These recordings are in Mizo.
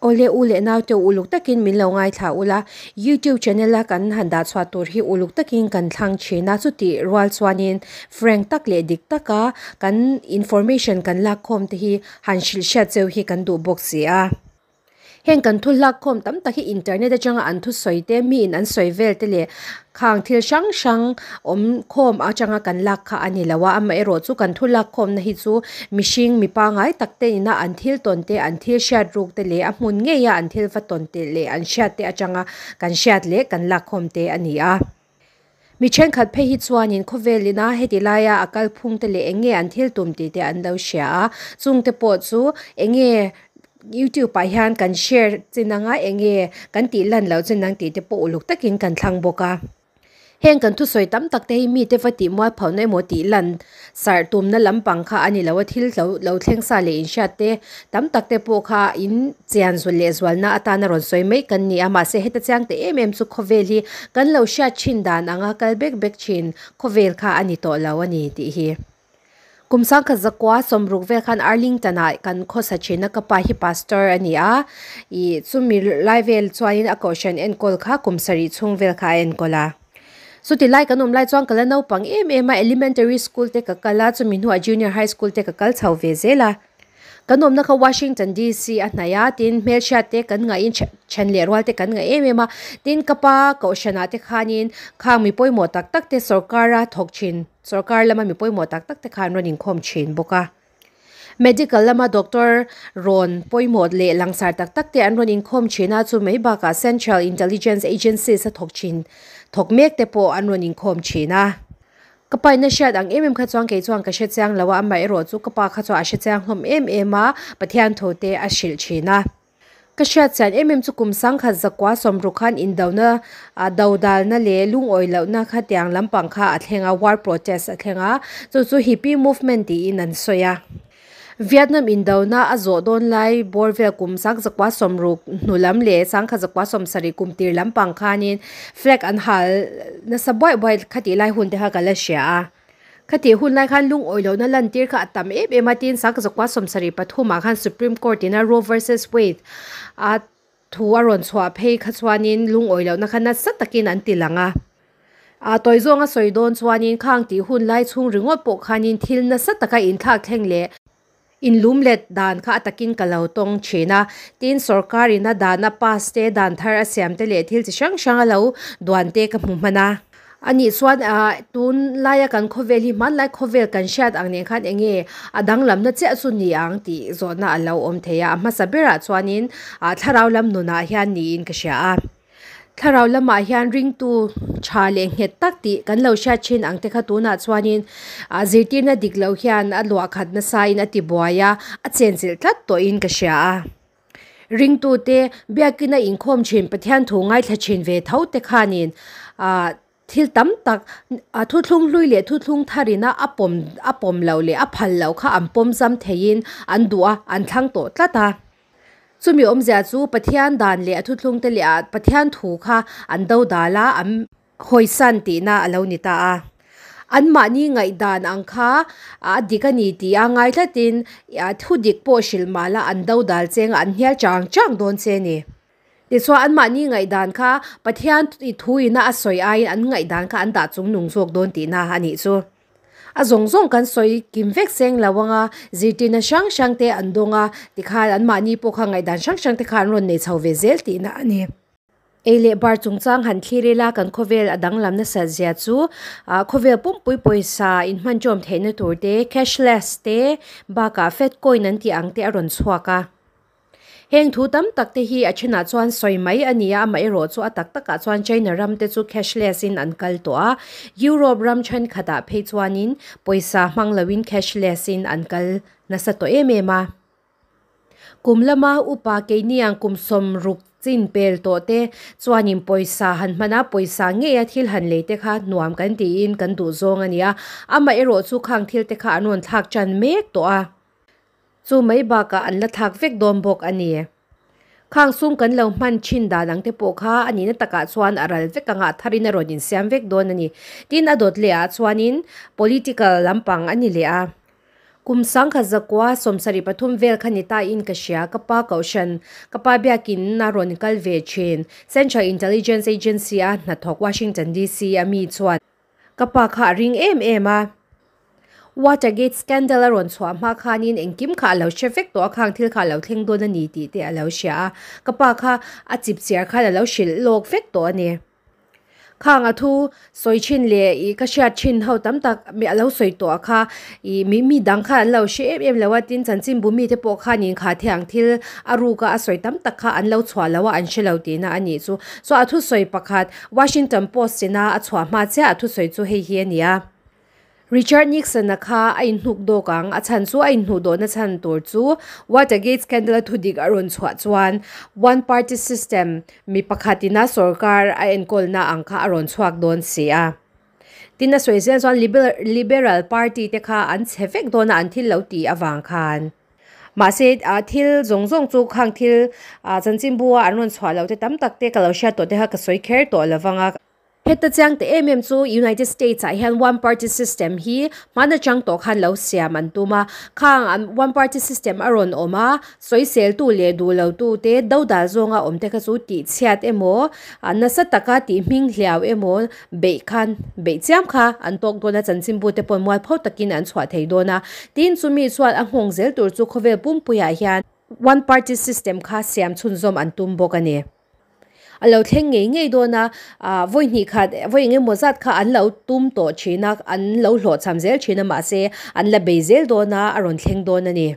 Awle u leh naute uluk takin min lo ngaithla ula, YouTube channel a kan han dah chhuah tur hi uluk takin kan thlang thin a, chutih rual chuanin frank tak leh dik taka kan information kan lak khawm te hi han hrilh hriat cheu hi kan duh bawk si a. Heng kan thu hlak khawm tam tak hi internet atanga an thusawi te, mi in an sawi vel te leh khang thil hrang hrang awm khawm atanga kan lak kha a ni lo a, amaherawh chu kan thu lak khawmna hi chu mihring mi pangai tak te ina an thil tawn te, an thil hriat ruk te leh a hmun ngei a an thil va tawn te leh an hriat te atanga kan hriat leh kan lak khawm te a ni a. Mi thenkhat phei hi chuanin khawvel ina heti laia a kalphung te leh eng nge an thil tum tih te an lo hria a, chung te pawh chu eng nge youtube ah hian kan share chin anga eng nge kan tih lan loh chin ang tih te pawh uluk takin kan thlang bawk a. Heng kan thusawi tam tak te hi mite va tih mual phauhna emaw tih lan sarh tumna lampang kha a ni lo a, thil lo lo thleng sa leh inhriat te tam tak te pawh kha in chian zul leh zualna atana rawn sawi mai kan ni a, mahse heta chiang teh em em chu khawvel hi kan lo hriat thin dan anga kal bek bek thin khawvel kha a ni tawh lo a ni tih hi. Kum sangkhat zakua sawmruk vel khan Arlington ah kan khawsa thin a, ka pa hi pastor a ni a, ih chumi lai vel chuanin a kohhran enkawl kha kum sarih chhung vel kha a enkawl a. Chuti lai kan awm lai chuan ka la naupang em em a, elementary school te ka kal a, chumi hnuah junior high school te ka kal chho ve zel a. Kan awmna kha Washington DC a hnaih a, tin hmelhriat te kan ngaih in then leh rual te kan ngaih em em a, tin ka pa kohhranah te khanin khang mi pawimawh tak tak te sorkara thawk thin, sorkar lama mi pawimawh tak tak te khan rawn inkhawm thin bawk a. Medical lama doctor rawn pawimawh leh langsar tak tak te an rawn inkhawm thin a, chu mai bakah Central Intelligence Agencies a thawk thin thawk mek te pawh an rawn inkhawm thin a. Ka pa in a hriat ang em em kha chuan kei chuan ka hre chiang lo a, amaherawh chu ka pa kha chuan a hre chiang hlawm em em a, Pathian tho te a hrilh thin a. Ka hriat chian em em chu kum sangkhat zakua sawmruk khan indona dodalna leh lungawi lohna kha tiang lampang kha a thleng a, war protest a thleng a, chu chu hippie movement tiin an sawi a. Vietnam indona a zawh dawn lai bawr vel kum sangzakua sawmruk hnu lam leh sangkhazakua sawmsarih kum tir lampang khanin flag an hal nasa buaih buaih khatih lai hun te kha ka la hria a. Khatih hun lai khan lungawi lohna lantir kha a tam em em a, tin sangzakua sawmsarih pathumah khan Supreme Court ina Roe versus Wade a thu a rawn chhuah phei kha chuanin lungawi lohna kha nasa takin an ti lang a. A tawi zawnga sawi dawn chuanin khang tih hun lai chhung ringawt pawh khanin thil nasa taka inthlak thleng leh inlum let dan kha a takin ka lo tawng thin a. Tin, sorkar ina dan a pass te, dan thar a siam te leh thil chi hrang hrang a lo duan te ka hmu hman a. A nih chuan tun laia kan khawvel hi hmanlai khawvel kan hriat ang nen khan eng nge a danglamna chiah chu ni ang tih zawhna a lo awm thei a. A hmasa berah chuanin thlarau lam nunah hian niin ka hria a. Thlarau lamah hian ringtu tha leh nghet tak tih kan lo hriat thin ang te kha tunah chuanin zirtirna dik loh hian a luah khat nasain a tibuai a, a chenchilh tlat tawhin ka hria a. Ringtute biakina inkhawm thin Pathian thu ngaithla thin ve tho te khanin ah thil tam tak a thuthlung hlui leh thuthlung tharina a pawm a pawm loh leh a phal loh kha an pawm zam theiin an duh a, an thlang tawh tlat a. Chumi awmzia chu Pathian dan leh a thuthlung te leh ah Pathian thu kha an do dal a, an hawisan tihna a lo ni ta a. Anmahni ngaihdan ang kha a dik a ni tih a ngai tlatin thu dik pawh hrilh mah la an do dal cheng a, an hnial chang chang dawn che a ni. Tichuan anmahni ngaihdan kha Pathian thuina a sawi aiin an ngaihdan kha an dah chungnung zawk dawn tihna a nih chu. A zawng zawng kan sawi kim vek seng lo anga zirtirna hrang hrang te an dawng a, tikhan anmahni pawh kha ngaihdan hrang hrang te kha an rawn nei chho ve zel tihna a ni. Ei leh bar chungchang han thlir ila kan khawvel a danglam nasat zia chu ah khawvel pumpui pawisa inhmanṭawm theihna tur te cashless te bakah fat coin an tih ang te a rawn chhuak a. Heng thu tam tak te hi a thenah chuan sawi mai a ni a, amaherawh chu a tak takah chuan China ram te chu cashless in an kal tawh a, Europe ram thenkhatah phei chuanin pawisa hmang loin cashless in an kal nasa tawh em em a. Kum lama upa keiniang kum sawmruk chin pel tawh te chuanin pawisa han hman a, pawisa ngei a thil han lei te kha nuam kan tiin kan duh zawng a ni a, amaherawh chu khang thil te kha an rawn thlak tan mek tawh a. Chu mai bakah an la thlak vek dawn bawk a ni. Khang sum kan lo hman thin dan ang te pawh kha a nihna takah chuan a ral vek anga a tharin a rawn insiam vek dawn a ni. Tin a dawt leh ah chuanin political lampang a ni leh a. Kum 1973 vel kha ni ta in ka hria, ka pa kohhran, ka pa biakin a rawn kal ve thin. Central Intelligence Agency a hnathawk Washington DC a mi chuan ka pa kha a ring em em a. Watergate scandal a rawn chhuah hma khanin engkim kha a lo hre vek tawh a, khang thil kha a lo thleng dawn a ni tih te a lo hria a, ka pa kha a chipchiar khan a lo hrilh lawk vek tawh a ni. Khang a thu sawi thin leh ih ka hriat thin ho tam tak mi a lo sawi tawh a kha ih mi mi dang khan an lo hre em em lo a, tin chanchinbu mite pawh khanin kha the ang thil a ruk a a sawi tam tak kha an lo chhuah lo a an hre lo tihna a nih chu. So a thusawi pakhat Washington Post ina a chhuah hma chiah a thusawi chu hei hi a ni a. Richard Nixon-a kha a inhnuk dawk ang, a chhan chu a inhnuh dawhna chhan tur chu Watergate scandal-a thudik a rawn chhuah chuan one party system mi pakhatina sorkar a enkawlna ang kha a rawn chhuak dawn si a. Tin a sawi zel chuan Liberal Party te kha an chhe vek dawn a an thil lo tih avang khan. Mahse thil zawng zawng chu khang thil chanchinbu-a an rawn chhuah loh te tam tak te ka lo hriat tawh te kha ka sawi kher tawh lovang a. Heta chiang te em em chu United States ah hian one party system hi hman atang tawh khan lo siam an tum a, khang an one party system a rawn awm a, sawisel tu leh duh lo tu te do dal zawnga awm te kha chu tih chhiat emaw nasa taka tih hming hliau emaw beih khan beih chiam kha an tawk dawn a, chanchinbu te pawh mualpho takin an chhuah thei dawn a, tin chumi chuan a nghawng zel tur chu khawvel pumpuiah hian one party system kha siam chhunzawm an tum bawk a ni. A lo thleng ngei ngei dawn a, ah vawi hnih khat vawi eng emaw zat kha an lo tum tawh thin a, an lo hlawhchham zel thin a mahse an la bei zel dawn a, a rawn thleng dawn a ni.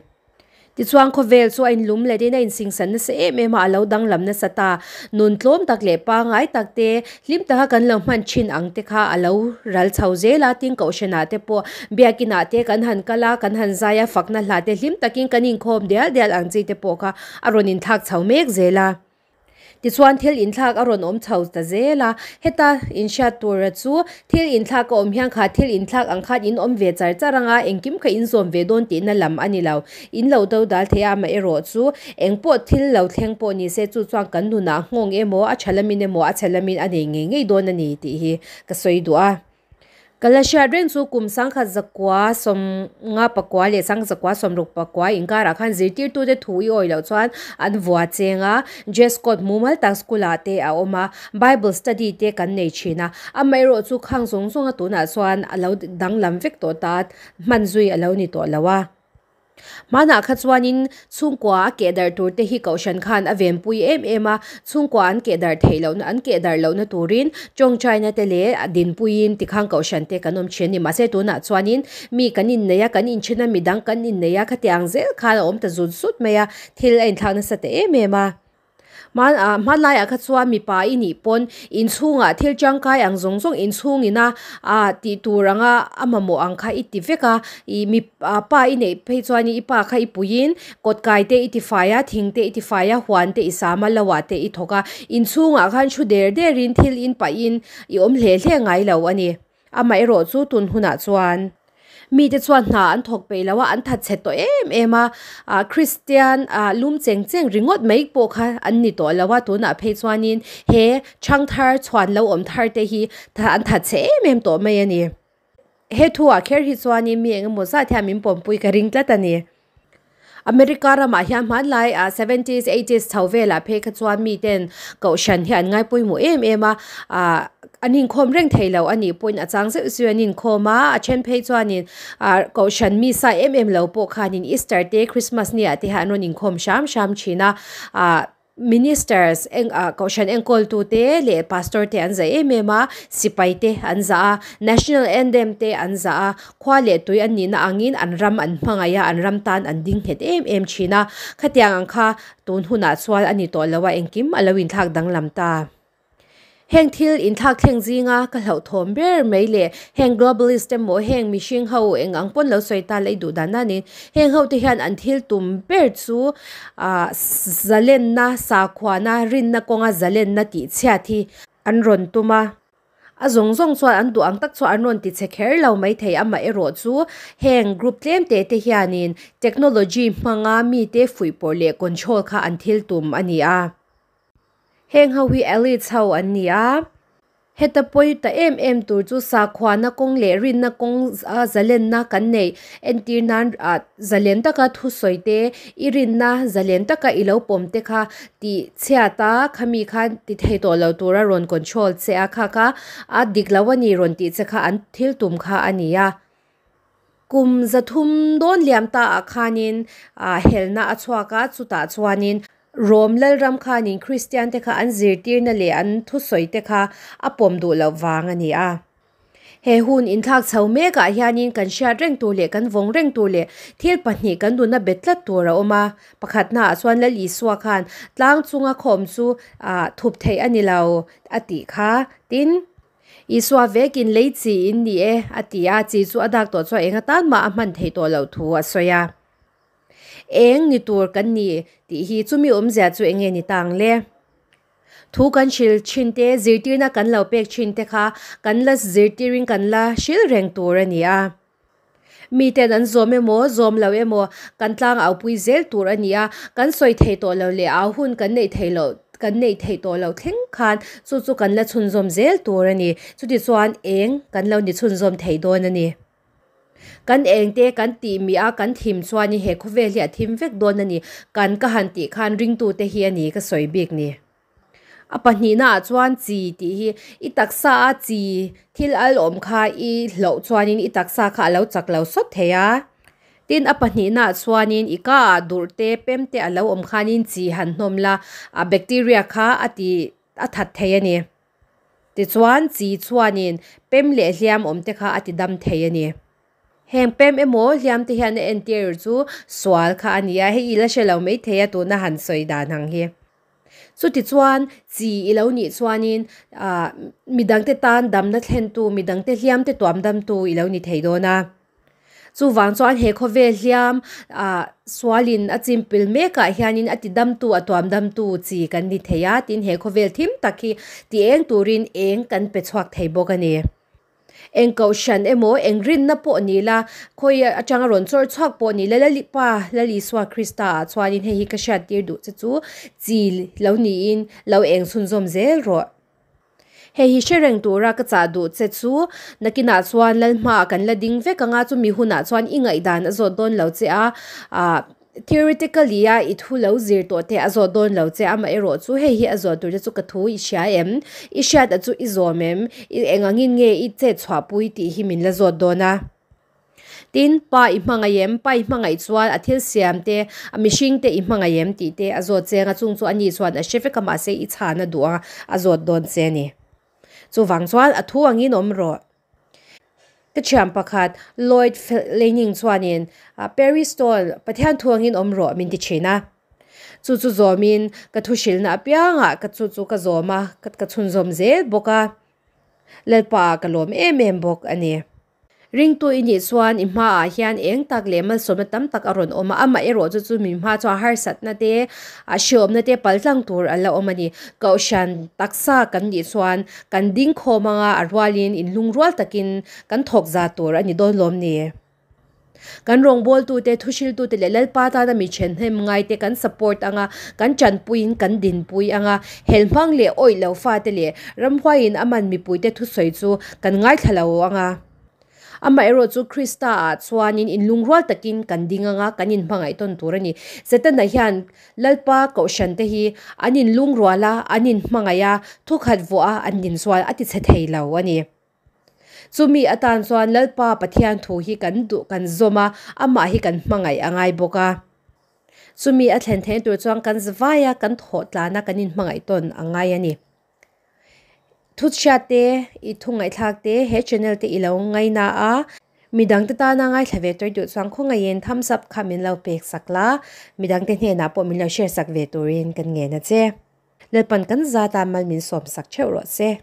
Tichuan khawvel chu a inlum let in a insingsan nasa em em a, a lo danglam nasa ta. Nun tlawm tak leh pangngai tak te, hlim taka kan lo hman thin ang te kha a lo ral chho zel a, tin kohhranah te pawh biakinah te kan han kal a, kan han zai a, fakna hla te hlim takin kan inkhawm dial dial ang chi te pawh kha a rawn inthlak chho mek zel a. Tichuan thil inthlak a rawn awm chho ta zel a, heta inhriat tura chu thil inthlak a awm hian kha thil inthlak ang khan in awm ve char char anga engkim kha in zawm ve dawn tihna lam a ni lo. In lo do dal thei a, amaherawh chu engpawh thil lo thleng pawh ni se chu chuan kan nunah nghawng emaw a tha lamin emaw a chhe lamin a nei ngei ngei dawn a ni tih hi ka sawi duh a. Ka la hriat reng chu kum 1959 leh 1964 inkarah khan zirtirtute thu i awih loh chuan an vua cheng a, dress code mumal tak school ah te a awm a, bible study te kan nei thin a, amaherawh chu khang zawng zawnga tunah chuan a lo danglam vek tawh ta, hman zui a lo ni tawh lo a. Hmanah kha chuanin chhungkua a keh darh tur te hi kohhran khan a venpui em em a, chhungkua an keh darh theih lohna an keh darh lohna turin tawngtaina te leh dinpuiin tikhang kohhran te kan awm thin a ni. Mahse tunah chuanin mi kan innei a, kan inthen a, midang kan innei a, khatiang zel khan a awm ta zut zut mai a, thil a inthlak nasa ta em em a. Hman ah hmanlaiah kha chuan mipa i nih pawn inchhungah thil tangkai ang zawng zawng inchhung ina ah tih tur anga a mamawh ang kha i ti vek a ih mi ah pa i neih phei chuan i pa kha i puiin kawt kai te i ti fai a thing te i ti fai a huan te i sam a lo ah te i thawk a inchhungah khan thu der der in thil in pahin i awm hle hle ngai lo a ni amaherawh chu tun hunah chuan. Mite chuan hna an thawk peih lo a, an that chhe tawh em em a, ah Kristian ah lum cheng cheng ringawt mai pawh kha an ni tawh lo a, tunah phei chuanin he chhang thar chhuan lo awm thar te hi an that chhe em em tawh mai a ni. He thuah kher hi chuanin mi engemaw zat hian min pawmpui ka ring tlat a ni. America ramah hian hmanlai ah seventies eighties chho velah phei kha chuan miten kohhran hi an ngaipawimawh em em a ah an inkhawm reng thei lo a nih pawhin a chang zeuh zeuh an inkhawm a a then phei chuanin ah kohhran mi sa em em lo pawh khanin Easter te Christmas ni ah te hian an rawn inkhawm hram hram thin a ah. Ministers eng ah kohhran enkawltu te leh pastor te an zah em em a, sipai te an zah a, national anthem te an zah a, khua leh tui an nihna angin an ram an hmangaih a, an ram tan an ding nghet em em thin a, khatiang ang kha tun hunah chuan a ni tawh lo a, engkim a lo inthlak danglam ta. Heng thil inthlak thleng zinga ka hlauhthawm ber mai leh heng globalist emaw heng mihring ho eng ang pawn lo sawi ta leh i duh dan a ni. Heng ho te hian an thil tum ber chu ah zalenna sakhuana rinna kawnga zalenna tih chhiat hi an rawn tum a. A zawng zawng chuan an duh ang tak chu an rawn ti chhe kher lo maithei amaherawh chu heng group tlem te te hianin technology hmanga mite fuihpawrh leh control kha an thil tum a ni a. Heng ho hi elites ho an ni a, Heta pawi ta em em tur chu sakhuana kawng leh rinna kawng a zalenna kan neih entir nan ah zalen taka thusawi te i rinna zalen taka i lo pawm te kha tih chhiat a khami khan ti thei tawh lo tura rawn control che a kha kha a dik lo a ni rawn tih che kha an thil tum kha a ni a. Kum 300 dawn liam ta ah khanin ah helna a chhuak a chutah chuanin Rom Lalram khanin Kristian te kha an zirtirna leh an thusawi te kha a pawm duh loh vang a ni a. He hun inthlak chho mekah hianin kan hriat reng tur leh kan vawng reng tur leh thil pahnih kan nuna bet tlat tur a awm a. Pakhatnaah chuan Lal Isua khan tlang chunga khawm chu ah thup theih a ni lo a tih kha. Tin, Isua vekin lei chi in ni e a ti a, chi chu a dak tawh chuan eng atan mah a hman theih tawh loh thu a sawi a. Eng ni tur kan ni tih hi chumi awmzia chu eng nge ni ta ang le? Thu kan hril thin te, zirtirna kan lo pek thin te kha kan la zirtirin kan la hril reng tur a ni a. Miten an zawm emaw, zawm lo emaw kan tlang aupui zel tur a ni a, kan sawi thei tawh lo leh au hun kan neih theih loh kan neih theih tawh loh thleng khan chu chu kan la chhunzawm zel tur a ni. Chutichuan eng kan lo ni chhunzawm thei dawn a ni. Kan eng te kan tih mi a kan thim chuan he khawvel hi a thim vek dawn a ni. Kan ka han tih khan ringtute hi a ni ka sawi bik ni. A pahnihnaah chuan chi tih hi i taksa a chi thil al awm kha i hloh chuanin i taksa kha a lo chak lo sawt thei a. Tin a pahnihnaah chuanin i ka ah durh te pem te a lo awm khanin chi han hnawm la a bacteria kha a ti a that thei a ni. Tichuan chi chuanin pem leh hliam awm te kha a ti dam thei a ni. Heng pem emaw hliam te hian a entir chu sual kha a ni a, hei i la hre lo maithei a tuna han sawi dan ang hi. Chutichuan chi i lo nih chuanin ah midangte tan damna thlentu, midangte hliamte tuam damtu i lo ni thei dawn a. Chuvang chuan he khawvel hliam ah sualin a chimpil mekah hianin a ti damtu a tuam damtu chi kan ni thei a, tin he khawvel thim tak hi ti eng turin eng kan pe chhuak thei bawk a ni. Eng kohhran emaw, eng rinna pawh ni la, khawi atanga rawn chawr chhuak pawh ni la, Lalipa, Lal Isua Krista ah chuanin hei hi ka hriattir duh che chu chi lo niin lo eng chhunzawm zel rawh. Hei hi hre reng tura ka chah duh che chu nakinah chuan Lal hmaah kan la ding vek anga chumi hunah chuan i ngaihdan a zawt dawn lo che a, ah Theoretically a i thu lo zir tawh te a zawt dawn lo che, amaherawh chu hei hi a zawt tur te chu ka thu i hria em? I hriat a chu i zawm em? I eng angin nge i chet chhuahpui tih hi min la zawt dawn a. Tin, pa i hmangaih em? Pa i hmangaih chuan a thil siam te, a mihring te i hmangaih em tih te a zawt cheng a, chung chu ani chuan a hre vek a mahse i chhan a duh a, a zawt dawn che a ni. Chuvang chuan a thu angin awm rawh. Ka thian pakhat Lloyd Laning chuanin Perry Stone, Pathian thu angin awm rawh min ti thin a. Chu chu zawmin ka thu hrilhna apiangah ka chu chu ka zawm a, ka chhunzawm zel bawk a. Lalpa ah ka lawm em em bawk a ni. Ringtu i nih chuan i hmaah hian eng tak leh malsawmna tam tak a rawn awm a, amaherawh chu chu mi hma chuan harsatna te, a hriawmna te paltlang tur a la awm a ni. Kohhran taksa kan nih chuan Kan ding khawm anga a rualin inlungrual takin kan thawk za tur a ni dawn lawm ni? Kan rawngbawltute, thuhriltute leh Lalpa tana mi thenhnem ngaite kan support anga, kan tanpuiin kan dinpui anga, helhmang leh awih lo fate leh ramhuaiin a man mipuite thusawi chu kan ngaithla lo anga. Amaherawh chu Krista ah chuanin inlungrual takin kan ding anga kan inhmangaih tawn tur a ni. Setana hian Lalpa Kohhran te hi an inlungrual a, an inhmangaih a, thukhat vuah a an din chuan a tichhe thei lo a ni. Chumi atan chuan Lalpa Pathian thu hi kan duh kan zawm a, amah hi kan hmangaih a ngai bawk a. Chumi a thlen theihna tur chuan kan zavai a, kan thawh tlan a, kan inhmangaih tawn a ngai a ni. Thuchhiat te, i thu ngaihthlak te, he channel te i lo ngaina a, midang te tana ngaithla ve tur duh chuan khawngaihin thumbs up kha min lo pek sak la, midang te hnenah pawh min lo share sak ve turin kan ngen a che. Lalpan kan zata mal min sawm sak theuh rawh se.